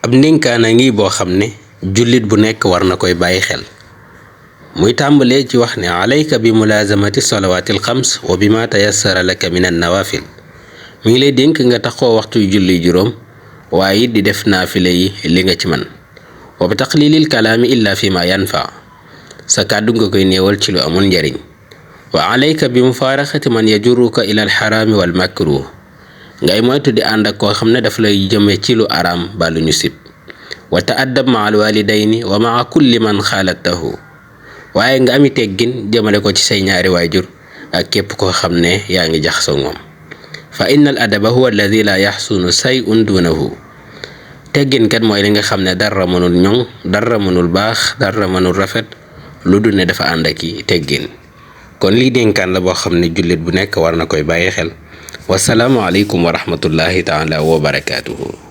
ab ndénkaana ngi boo xam ne jullit bu nekk war na koy bàyyi xel muy tàmbalee ci wax ne alayka bi mulazamati salawaatil xams wa bima tayassara laka min an nawafil mi ngi lay dénk nga taxoo waxtu julli juróom waaye di def naafile yi li nga ci man wa bi taqlilil kalaami illa fi ma yanfa sa kàddu nga koy néewal ci lu amul njariñ wa alayka bi mufaaraxati man yajuruka ila al xaraami wal makruh ngay moytu di ànd ak koo xam ne daf lay jëme ci lu araam ba lu ñu sib wa ta'addab ma al walidayni wa maa kulli man xaalatahu waaye nga ami teggin jëmale ko ci say ñaari waajur ak képp koo xam ne yaa ngi jaxasoo moom fa inna al adaba huwa alladi la yaxsunu say'un dunahu teggin kat mooy li nga xam ne dara mënul ñoŋ dara mënul baax dara mënul rafet lu dul ne dafa ànd ak i teggin kon lii dénkaan la boo xam ne jullit bu nekk war na koy bàyyi xel wasalaamu aleykum wa rahmatullahi taala wa barakaatuhu